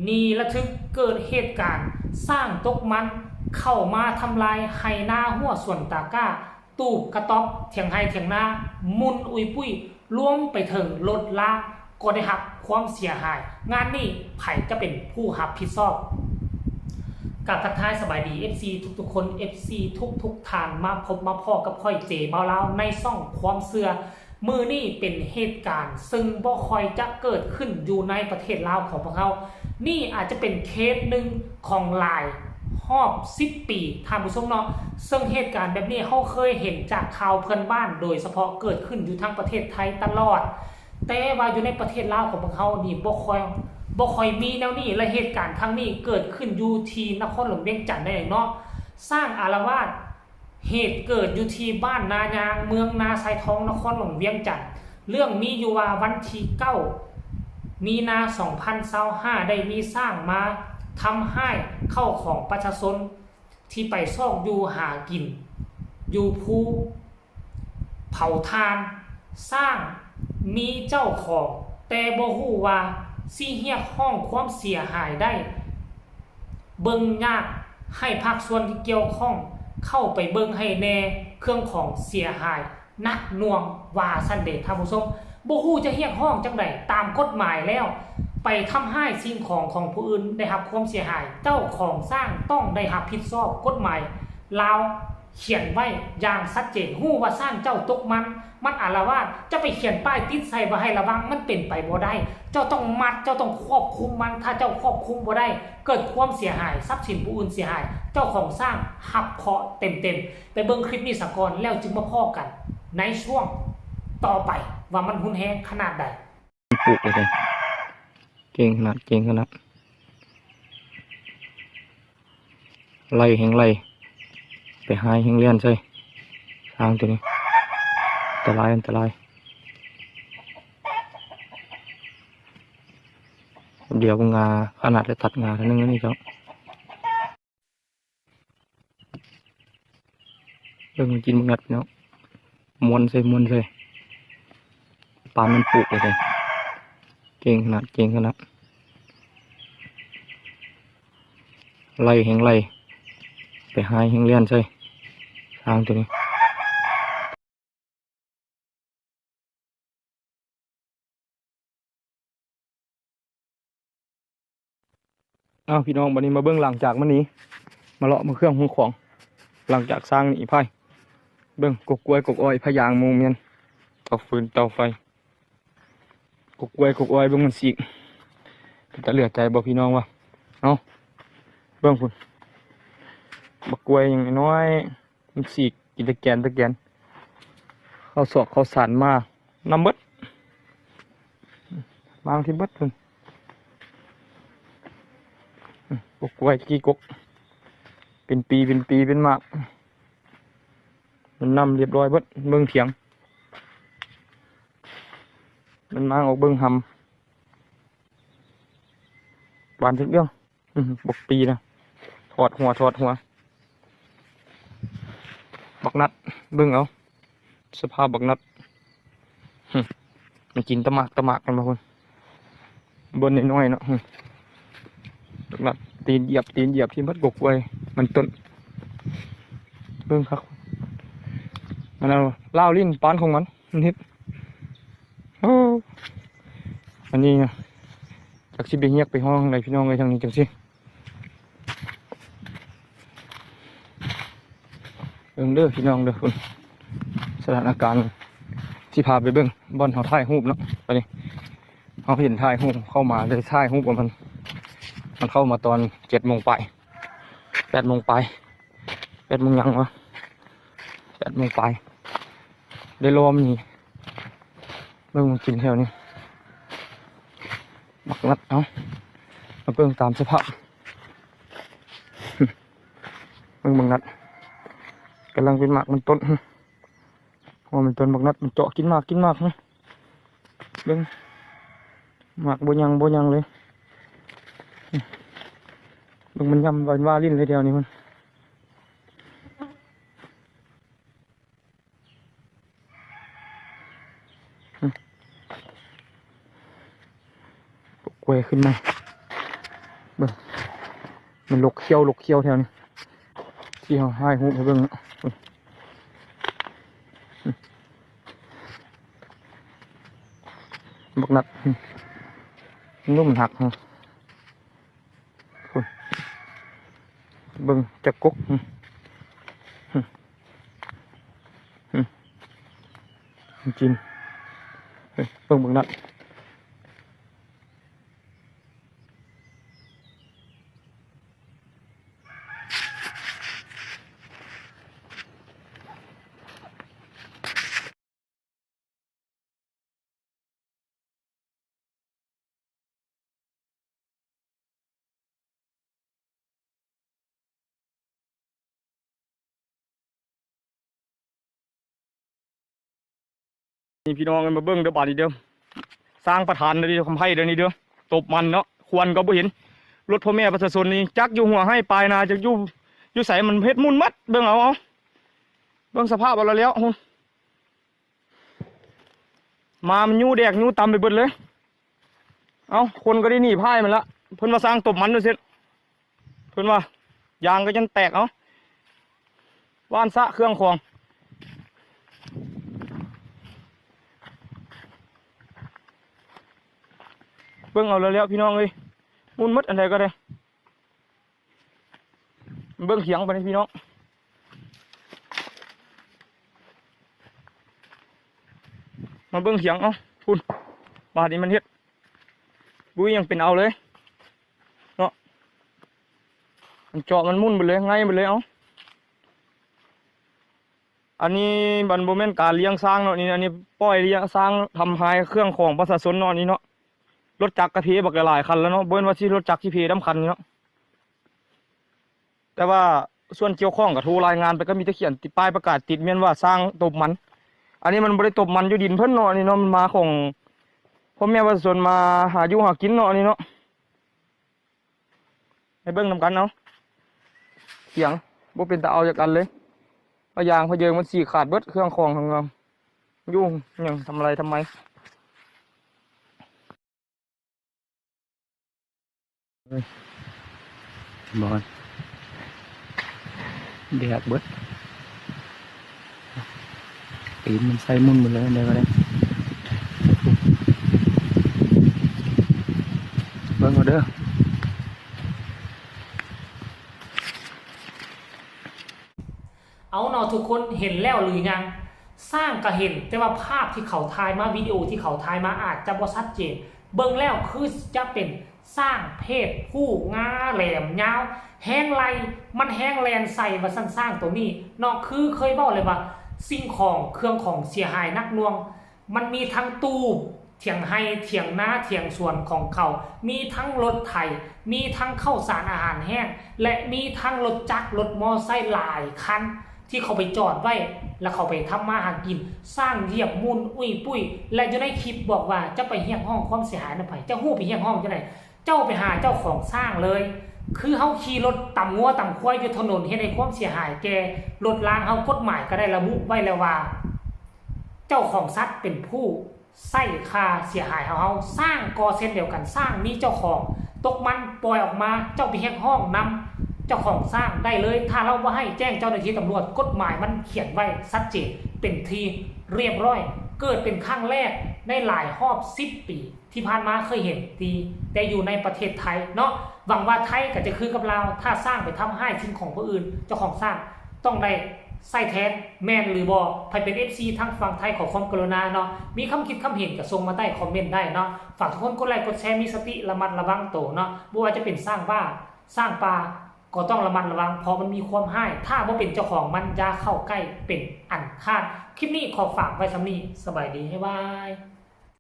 ນີ້ລະຖືກເກີດເຫດການຊ້າງຕົກມັນເຂົ້າມາທຳລາຍໄຮ່ນາຮົ້ວສວນຕາກ້າ, ຕູບກະຕ໊ອບ, ຖຽງໄຮ່ຖຽງນາ, ໝຸ່ນອຸຍປຸ້ຍ, ລວມໄປເຖິງລົດລາງກໍໄດ້ຮັບຄວາມເສຍຫາຍ. ງານນີ້ໃຜຈະເປັນຜູ້ຮັບຜິດຊອບ? ກາບທັກທາຍສະບາຍດີ ເອັຟຊີ ທຸກໆຄົນ, ເອັຟຊີ ທຸກໆທ່ານ, ມາພົບມາພໍ້ກັບຂ້ອຍ ເຈ ບ່າວລາວ ໃນຊ່ອງຄວາມເຊື່ອ. ມື້ນີ້ເປັນເຫດການເຊິ່ງບໍ່ຄ່ອຍຈະເກີດຂຶ້ນຢູ່ໃນປະເທດລາວຂອງພວກເຮົາ. ນີ້ອາດຈະເປັນເຄສໜຶ່ງຂອງຫຼາຍຮອບສິບປີ ທ່ານຜູ້ຊົມເນາະ, ເຊິ່ງເຫດການແບບນີ້ເຮົາເຄີຍເຫັນຈາກຂ່າວເພື່ອນບ້ານ ໂດຍສະເພາະເກີດຂຶ້ນຢູ່ທາງປະເທດໄທຕະຫຼອດ, ແຕ່ວ່າຢູ່ໃນປະເທດລາວຂອງພວກເຮົານີ້ບໍ່ຄ່ອຍ ບໍ່ຄ່ອຍມີແນວນີ້. ແລະ ເຫດການຄັ້ງນີ້ເກີດຂຶ້ນຢູ່ທີ່ນະຄອນຫຼວງວຽງຈັນນັ້ນເອງເນາະ, ຊ້າງອາລະວາດ. ເຫດເກີດຢູ່ທີ່ບ້ານນາຍາງ ເມືອງນາຊາຍທອງ ນະຄອນຫຼວງວຽງຈັນ. ເລື່ອງມີຢູ່ວ່າວັນທີເກົ້າ ມີນາ ສອງພັນຊາວຫ້າ ໄດ້ມີຊ້າງມາທຳຮ້າຍເຂົ້າຂອງປະຊາຊົນທີ່ໄປຊອກຢູ່ຫາກິນຢູ່ພູເຜົາຖ່ານ. ຊ້າງມີເຈົ້າຂອງ, ແຕ່ບໍ່ຮູ້ວ່າຊິຮຽກຮ້ອງຄວາມເສຍຫາຍໄດ້. ເບິ່ງຍາກໃຫ້ພາກສ່ວນທີ່ກ່ຽວຂ້ອງເຂົ້າໄປເບິ່ງໃຫ້ແດ່, ເຄື່ອງຂອງເສຍຫາຍໜັກໜ່ວງ ວ່າຊັ້ນເດທ່ານຜູ້ຊົມ. ບໍ່ຮູ້ຈະຮຽກຮ້ອງຈັ່ງໃດ, ຕາມກົດໝາຍແລ້ວ ໄປທຳຮ້າຍສິ່ງຂອງຂອງຜູ້ອື່ນໄດ້ຮັບຄວາມເສຍຫາຍ, ເຈົ້າຂອງຊ້າງຕ້ອງໄດ້ຮັບຜິດຊອບ. ກົດໝາຍລາວຂຽນໄວ້ຢ່າງຊັດເຈນ, ຮູ້ວ່າຊ້າງເຈົ້າຕົກມັນ ມັນອາລະວາດ, ຈະໄປຂຽນປ້າຍຕິດໃສ່ວ່າໃຫ້ລະວັງ, ມັນເປັນໄປບໍ່ໄດ້. ເຈົ້າຕ້ອງມັດ, ເຈົ້າຕ້ອງຄວບຄຸມມັນ. ຖ້າເຈົ້າຄວບຄຸມບໍ່ໄດ້, ເກີດຄວາມເສຍຫາຍ, ຊັບສິນຜູ້ອື່ນເສຍຫາຍ, ເຈົ້າຂອງຊ້າງຮັບເຄາະເຕັມໆ. ໄປເບິ່ງຄລິບນີ້ສາກ່ອນ, ແລ້ວຈຶ່ງມາພໍ້ກັນໃນຊ່ວງຕໍ່ໄປ ວ່າມັນຮຸນແຮງຂະໜາດໃດ. ປູກເລີຍ ເກັ່ງຂະໜາດ, ເກັ່ງຂະໜາດ. ໄລ່ແຮງໄລ່, ໄປຫາຍແຮງແລ່ນໃສ່ ຊ້າງໂຕນີ້. ອັນຕະລາຍ, ອັນຕະລາຍ. ດຽວງາຂະໜາດ ແລະ ຕັດງາເທື່ອໜຶ່ງນີ້ເຈົ້າ. ເບິ່ງມັນກິນບັກນັດເນາະ, ມ້ວນໃສ່ ມ້ວນໃສ່. ປານມັນປຸກເລີຍ. ເກັ່ງຂະໜາດ, ເກັ່ງຂະໜາດ. ໄລ່ແຮງໄລ່, ໄປຫາຍແຮງແລ່ນໃສ່ ຊ້າງໂຕນີ້. ເອົາ ພີ່ນ້ອງ, ບັດນີ້ມາເບິ່ງຫຼັງຈາກມັນໜີ, ມາເລາະເບິ່ງເຄື່ອງເບິ່ງຂອງ ຫຼັງຈາກຊ້າງໜີໄປ. ເບິ່ງ ກົກກ້ວຍ ກົກອ້ອຍ ພະຍາງ ໝູ່ແມ່ນ ເຕົາຟືນ ເຕົາໄຟ, ກົກກ້ວຍ ກົກອ້ອຍ. ເບິ່ງມັນສີກ, ເປັນຕາເຫຼືອໃຈບໍ່ ພີ່ນ້ອງວ່າ? ເອົາ ເບິ່ງພຸ້ນ, ບັກກ້ວຍຍັງນ້ອຍ, ມັນສີກກິນຕະແກນ ຕະແກນ, ເຂົ້າຊອກເຂົ້າສານມານຳເບິດ, ມາທີ່ເບິດພຸ້ນ. ອືມ ກົກກ້ວຍ ກີ່ກົກ ເປັນປີ ເປັນປີ ເປັນໝາກ, ມັນນຳລຽບຮ້ອຍເບິດ. ເບິ່ງຖຽງ, ມັນມາອອກເບິ່ງຫຳ, ບານຈັກເລື່ອງ. ອືມ ບັກປີນະ ຖອດຫົວ ຖອດຫົວ. ບັກນັດ ເບິ່ງເອົາ ສະພາບບັກນັດ. ຫຶ ມັນກິນຕະໝາກ ຕະໝາກ ເຫັນບໍ່ພຸ້ນ? ບ່ອນນ້ອຍໆເນາະ. ຫຶ ບັກນັດ ຕີນຢຽບ ຕີນຢຽບ ທີ່ມັນກົກໄວ້ ມັນຕົ້ນ. ເບິ່ງຄັກ ມັນເອົາລ້າວຫຼິ້ນປານຂອງມັນ ມັນເຮັດ. ໂອ້ ອັນນີ້ນະ ຈັກຊິໄປຮຽກໄປຮ້ອງໃດ ພີ່ນ້ອງເອີຍ ທາງນີ້ຈັ່ງຊີ້. ເບິ່ງເດີພີ່ນ້ອງເດີ ພຸ້ນ ສະຖານະການ ຊິພາໄປເບິ່ງບ່ອນເຮົາຖ່າຍຮູບເນາະ. ບັດນີ້ເຮົາເຫັນຖ່າຍຮູບເຂົ້າມາ ເລີຍຖ່າຍຮູບກັບມັນ. ມັນເຂົ້າມາຕອນເຈັດໂມງປາຍ ແປດໂມງປາຍ ແປດໂມງຫຍັງວະ ແປດໂມງປາຍ ໄດ້ລ້ອມນີ້. ເບິ່ງມັນກິນແຖວນີ້ ບັກນັດ. ເອົາ ມາເບິ່ງຕາມສະພາບ ເບິ່ງບັກນັດ ກຳລັງເປັນໝາກເປັນຕົ້ນ. ຫົວເປັນຕົ້ນບັກນັດ ມັນເຈາະກິນໝາກ ກິນໝາກ. ເບິ່ງ ໝາກບໍ່ຍັງ ບໍ່ຍັງເລີຍ. ເບິ່ງມັນຫຍ້ຳວ່າຫຼິ້ນເລີຍແຖວນີ້ພຸ້ນ. ອືມ ກົກກ້ວຍຂຶ້ນໃໝ່. ເບິ່ງ ມັນລົກຂຽວ ລົກຂຽວແຖວນີ້ ທີ່ເຮົາຖ່າຍຮູບໃຫ້ເບິ່ງເນາະ. ບັກນັດ ໜຸ່ມຫັກ ພຸ້ນ ເບິ່ງຈັກກົກ ກິນ ເບິ່ງບັກນັດ. ນີ້ພີ່ນ້ອງເອີຍ ມາເບິ່ງເດີບາດນີ້ເດີ ສ້າງປະທານເດີ ຄຳໄພເດີນີ້ເດີ ຕົບມັນເນາະ ຄວນກໍບໍ່ເຫັນ ລົດພໍ່ແມ່ປະຊາຊົນນີ້ ຈັກຢູ່ຫົວໄຮ່ປາຍນາ ຈັກຢູ່ ຢູ່ໃສ ມັນເຮັດໝຸ່ນໝົດ ເບິ່ງເອົາ ເອົາ ເບິ່ງສະພາບເອົາແລ້ວ ພຸ້ນ ໝາມັນຍູ້ແດກຍູ້ຕຳໄປເບິດເລີຍ. ເອົ້າ ຄົນກໍໄດ້ໜີພາຍມັນລະ ເພິ່ນວ່າສ້າງຕົບມັນວ່າຊັ້ນ ເພິ່ນວ່າ ຢາງກໍຈົນແຕກ ເອົາ ຫວ່ານສະເຄື່ອງຂອງ ເບິ່ງເອົາແລ້ວໆ ພີ່ນ້ອງເອີຍ ໝຸ່ນໝົດອັນໃດກໍໄດ້. ເບິ່ງຂຽງບາດນີ້ພີ່ນ້ອງ ມາເບິ່ງຂຽງ ເອົ້າ ພຸ້ນ ບາດນີ້ມັນເຮັດ ບຸ້ຍ ຍັງເປັນເອົາເລີຍເນາະ ມັນເຈາະ ມັນໝຸ່ນເບິດເລີຍ ໄຫງ່ເບິດເລີຍ ເອົ້າ ອັນນີ້ມັນບໍ່ແມ່ນການລ້ຽງຊ້າງເນາະ ນີ້ ອັນນີ້ປ່ອຍລ້ຽງຊ້າງ ທຳລາຍເຄື່ອງຂອງປະຊາຊົນເນາະ ນີ້ເນາະ. ລົດຈັກກະເພບັກຫຼາຍໆຄັນແລ້ວເນາະ ບໍ່ແມ່ນວ່າຊິລົດຈັກຊິເພນຳຄັນນີ້ເນາະ ແຕ່ວ່າສ່ວນກ່ຽວຂ້ອງກໍໂທລາຍງານໄປ ກໍມີແຕ່ຂຽນຕິດປ້າຍປະກາດຕິດແມ່ນວ່າສ້າງຕົບມັນ ອັນນີ້ມັນບໍ່ໄດ້ຕົບມັນ ຢູ່ດິນເພິ່ນເນາະ ອັນນີ້ເນາະ ມັນມາຂອງພໍ່ແມ່ປະຊາຊົນ ມາຫາຢູ່ຫາກິນເນາະ ອັນນີ້ເນາະ. ໃຫ້ເບິ່ງນຳກັນເອົາ ຂຽງ ບໍ່ເປັນຕາເອົາຈັກອັນເລີຍ ພະຢາງພະເຢິງມັນສີຂາດເບິດ ເຄື່ອງຂອງທັງ ຢູ່ຫຍັງທຳລາຍທຳໄມ ເຫັນບໍ່ ແດກເບິດ. ຕີນມັນໃສ່ໝຸ່ນໝົດເລີຍ ໄດ້ບໍ່ໄດ້ ເບິ່ງເອົາເດີ. ເອົາເນາະ ທຸກຄົນເຫັນແລ້ວຫຼືຍັງ? ຊ້າງກະເຫັນ ແຕ່ວ່າພາບທີ່ເຂົາຖ່າຍມາ ວິດີໂອທີ່ເຂົາຖ່າຍມາອາດຈະບໍ່ຊັດເຈນ ເບິ່ງແລ້ວຄືຈະເປັນ ຊ້າງເພດຜູ້ງາແຫຼມຍາວ ແຮງໄລ່ ມັນແຮງແລ່ນໃສ່ວ່າຊັ້ນ ຊ້າງໂຕນີ້ເນາະ ຄືເຄີຍເວົ້າແລ້ວວ່າ ສິ່ງຂອງເຄື່ອງຂອງເສຍຫາຍໜັກໜ່ວງ ມັນມີທັງຕູບ ຖຽງໄຮ່ ຖຽງນາ ຖຽງສວນຂອງເຂົາ ມີທັງລົດໄຖ ມີທັງເຂົ້າສານອາຫານແຫ້ງ ແລະ ມີທັງລົດຈັກ ລົດມໍໄຊຫຼາຍຄັນ ທີ່ເຂົາໄປຈອດໄວ້ ແລ້ວເຂົາໄປທຳມາຫາກິນ ຊ້າງຢຽບໝຸ່ນອຸ້ຍປຸ້ຍ ແລະ ຢູ່ໃນຄລິບບອກວ່າ ຈະໄປຮຽກຮ້ອງຄວາມເສຍຫາຍນຳໃຜ? ເຈົ້າຮູ້ໄປຮຽກຮ້ອງຈັ່ງໃດ? ເຈົ້າໄປຫາເຈົ້າຂອງຊ້າງເລີຍ ຄືເຮົາຂີ່ລົດຕຳງົວຕຳຄວາຍຢູ່ຖະໜົນ ເຮັດໃຫ້ຄວາມເສຍຫາຍແກ່ລົດລາງເຮົາ ກົດໝາຍກໍໄດ້ລະບຸໄວ້ແລ້ວວ່າ ເຈົ້າຂອງສັດເປັນຜູ້ໃຊ້ຄ່າເສຍຫາຍເຮົາ ເຮົາ ຊ້າງກໍເຊັ່ນດຽວກັນ ຊ້າງມີເຈົ້າຂອງ ຕົກມັນປ່ອຍອອກມາ ເຈົ້າໄປຮຽກຮ້ອງນຳເຈົ້າຂອງຊ້າງໄດ້ເລີຍ ຖ້າລາວບໍ່ໃຫ້ ແຈ້ງເຈົ້າໜ້າທີ່ຕຳຫຼວດ ກົດໝາຍມັນຂຽນໄວ້ຊັດເຈນເປັນທີ່ຮຽບຮ້ອຍ ເກີດເປັນຄັ້ງແລກໃນຫຼາຍຮອບສິບປີ ທີ່ຜ່ານມາເຄີຍເຫັນທີ່ ແຕ່ຢູ່ໃນປະເທດໄທເນາະ ຫວັງວ່າໄທກໍຈະຄືກັບລາວ ຖ້າຊ້າງໄປທຳຮ້າຍສິ່ງຂອງຜູ້ອື່ນ ເຈົ້າຂອງຊ້າງຕ້ອງໄດ້ໃຊ້ແທນ ແມ່ນຫຼືບໍ່? ໃຜເປັນເອັຟຊີທາງຝັ່ງໄທ ຂໍຄວາມກະລຸນາເນາະ ມີຄຳຄິດຄຳເຫັນກໍສົ່ງມາໃຕ້ຄອມເມັນໄດ້ເນາະ ຝາກທຸກຄົນກົດໄລກົດແຊ ມີສະຕິລະມັດລະວັງໂຕເນາະ ບໍ່ວ່າຈະເປັນຊ້າງບ້າ ຊ້າງປ່າ ກໍຕ້ອງລະມັດລະວັງ ເພາະມັນມີຄວາມຮ້າຍ ຖ້າບໍ່ເປັນເຈົ້າຂອງມັນ ຢ່າເຂົ້າໃກ້ເປັນອັນຂາດ ຄລິບນີ້ຂໍຝາກໄວ້ສ່ຳນີ້ ສະບາຍດີ ບາຍບາຍ.